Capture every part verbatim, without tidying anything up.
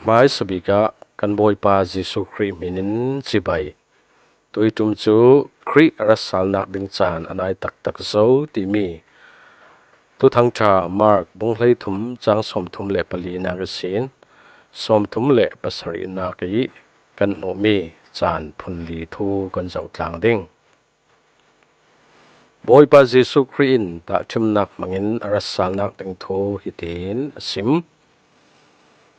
Hmaisabik ah kan Bawipa Jesuh Khrih hminin cibai. Tuitum cu Khrih a ratsalnak ding caan a nai taktak zo timi Thuthang ṭha Mark bung hleithum cang sawmthum le palinak ihsin sawmthum le pasarihnak i kan hmuhmi caan phunli thu kan zoh tlang ding. Bawipa Jesuh Khrih in tahṭhimnak hmangin a ratsalnak ding thu hitin a sim.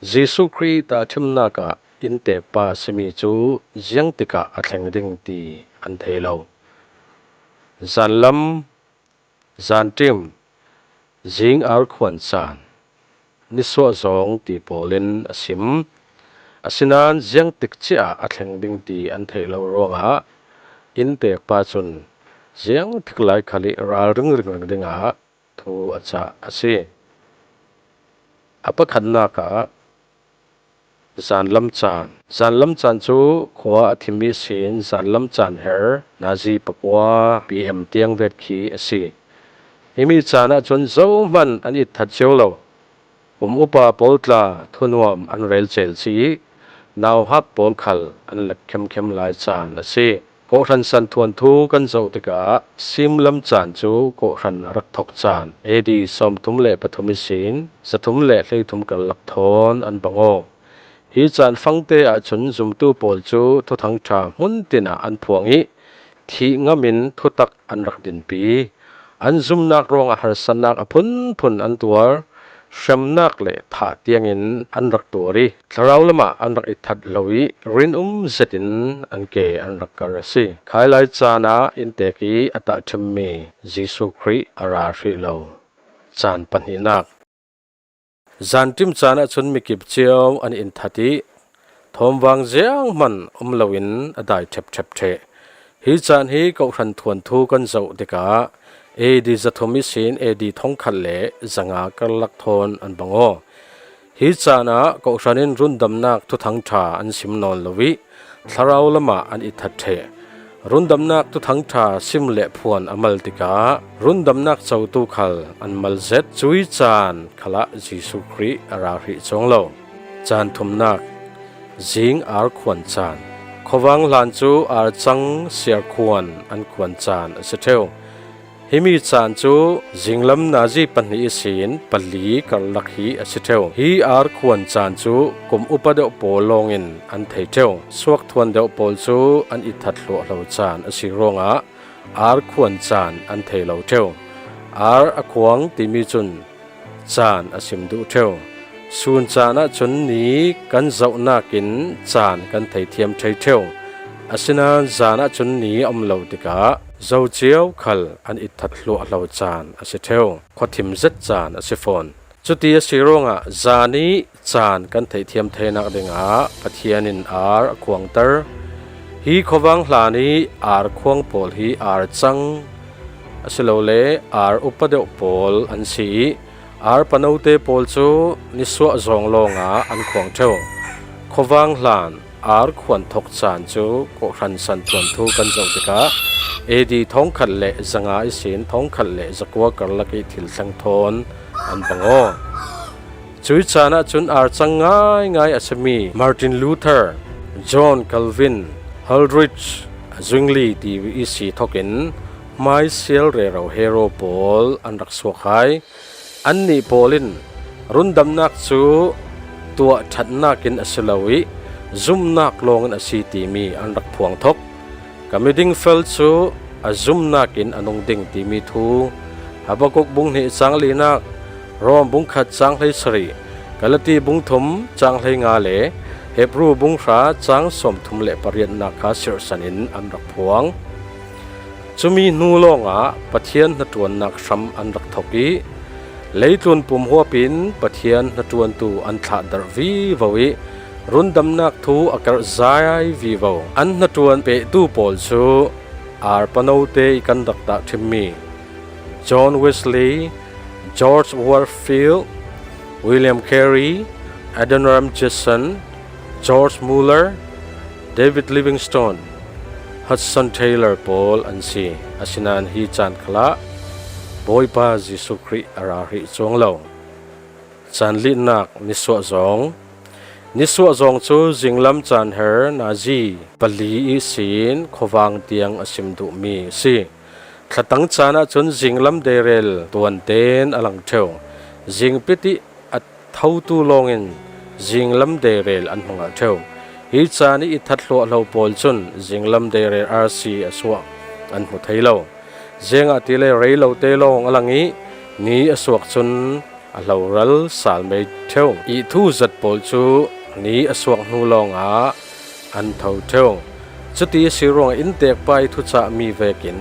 Jesuh Khrih tahṭhimnak ah inntekpa a simi cu ziang tikah a thleng ding ti an thei lo. Zanlam, zanṭim, zing ar khuan caan, nisuah zawng ti pawl in a sim. Asinain ziang tik cia a thleng ding ti an theih lo ruangah inntekpa cun ziang tik lai khal i ralring ringring dingah thu a cah a si. A pakhatnak ah zanlam caan. Zanlam caan cu khua a thim ihsin zanlam caan her nazi pakua P M tiang vet khi a si. Himi caan ahcun zohman an itthat cio lo. Kum upa pawl tla thunuam an rel celci i nauhak pawl khal an lek khemkhem lai caan a si. Kawhhran santhuan thu kan zoh tikah simlam caan cu kawhhran a rak thok caan A D sawmthum le pathum ihsin zathum le hleithum karlak thawn an bang aw. Hi caan fangte ahcun zumtu pawl cu Thuthang ṭha hmun tinah an phuang i thih ngam in thutak an rak dinpi. An zumnak ruangah harsatnak a phunphun an tuar, hremnak le thah tiangin an rak tuar i thlarau lamah an rak itthat lo i rinum zetin an ke an rak kar a si. Khailai caan ah inntek i a tahṭhimmi Jesuh Khrih a ra hrih lo. Caan pahnihnak. Zanṭim caan ahcun mikip cio an in that i thawmvang zianghman um loin a dai ṭhepṭhep ṭheh. Hi caan hi kawhhran thuanthu kan zoh tikah A D zathum ihsin A D thongkhat le zanga karlak thawn an bang aw. Hi caan ah kawhhran in rundamnak thuthang ṭha an sim nawn lo i thlarau lamah an itthat ṭheh. Rundamnak thuthang ṭha sim le phuan a mal tikah rundamnak cotu khal an mal zet. Cui caan khalah Jesuh Khrih a ra hrih cuang lo. Caan thumnak, zing ar khuan caan. Khuavang hlan cu ar cang siar khuan an khuan caan a si ṭheu. Himi caan cu zinglam nazi pahnih ihsin pali karlak hi a si ṭheu. Hi ar khuan caan cu kum upa deuh pawl lawngin an thei ṭheu. Suak thuan deuh pawl cu an itthat hluahhlo caan a si ruangah ar khuan caan an thei lo ṭheu. Ar a khuang timi cun caan a sim duh ṭheu. Sun caan ahcun ni kan zohnak in caan kan theithiam ṭhei ṭheu. Asinain zan ahcun ni a um lo tikah zo cio khal an itthat hluahhlo caan a si ṭheu. Khuathim zet caan a si fawn. Cuti a si ruangah zan i caan kan theihthiam theinak dingah Pathian in ar a khuangter. Hi khuavang hlan i ar khuang pawl hi ar cang asilole ar upa deuh pawl an si i ar panote pawl cu nisuah zawng lawngah an khuang ṭheu. Khuavang hlan ar khuan thok caan cu kawhhran santhuan thu kan zoh tikah A D thongkhat le zanga ihsin thongkhat le zakua karlak i thil thleng thawn an bang aw. Cui caan ahcun ar cang ngaingai a simi Martin Luther, John Calvin, Heinrich Zwingli ti i si thokin hmaisial rero hero pawl an rak suak hai. Annih pawl in rundamnak cu tuah ṭhatnak in a si lo i zumnak lawngin a si timi an rak phuang thok. Ka miding fel cu a zumnak in a nung ding timi thu Habakuk bung hnih cang linak, Rom bung khat cang hlei sarih, Galati bung thum cang hlei nga le Hebru bung hra cang sawmthum le pariatnak kha sirhsan in an rak phuang. Cumi hnu lawngah Pathian hnaṭuannak hram an rak thok i leitlun pumhuap in Pathian hnaṭuantu an thlahdarh vivo i rundamnak thu a karh zai vivo. An hnaṭuan pehtu pawl cu ar panote i kan rak tahṭhimmi John Wesley, George Whitefield, William Carey, Adoniram Judson, George Muller, David Livingstone, Hudson Taylor pawl an si. Asinain hi caan khalah Bawipa Jesuh Khrih a ra hrih cuang lo. Caan lihnak nisuah zong. Nisuah zawng cu zinglam caan her nazi pali ihsin khuavang tiang a sim duhmi a si. Thlatang caan ahcun zinglam deirel tuanten a lang ṭheu. Zingpit ih a thotu lawngin zinglam deirel an hmu ngah ṭheu. Hi caan ih i that hluahhlo pawl cun zinglam deirel arsi a suah an hmu thei lo. Ziangahtile rei lote lawng a lang ih ni a suak cun a hloral sal mei ṭheu. Ih thu zat pawl cu ni a suak hnu lawngah an tho ṭheu. Cuti a si ruangah inntekpa ih thucahmi vekin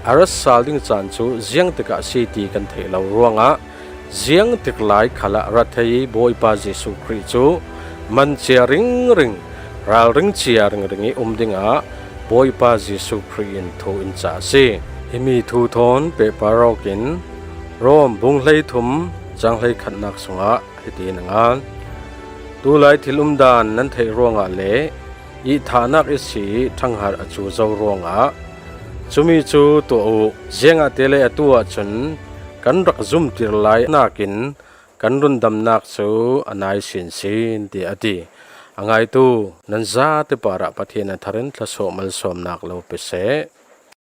a rat sal ding caan cu ziang tikah si ti kan theih lo ruangah ziang tik lai khalah rat thei ih Bawipa Jesuh Khrih cu man cia ringring, ralring cia ringring ih um dingah Bawipa Jesuh Khrih in thu in ca a si. Himi thu thawn pehpar awkin Rom bung hleithum cang hleikhatnak sungah hitiin a ngan. Tulai thil umdan nan theih ruangah le ihthahnak ihsi ih ṭhanghar a cu zo ruangah cumi cu tuah uh. Ziangahtile atu ahcun kan rak zumtir lai nakin kan rundamnak cu a nai sinsin, tiah a ti. A ngaitu nan zate parah Pathian a thar in thluasuah malsawmnak lo pe seh.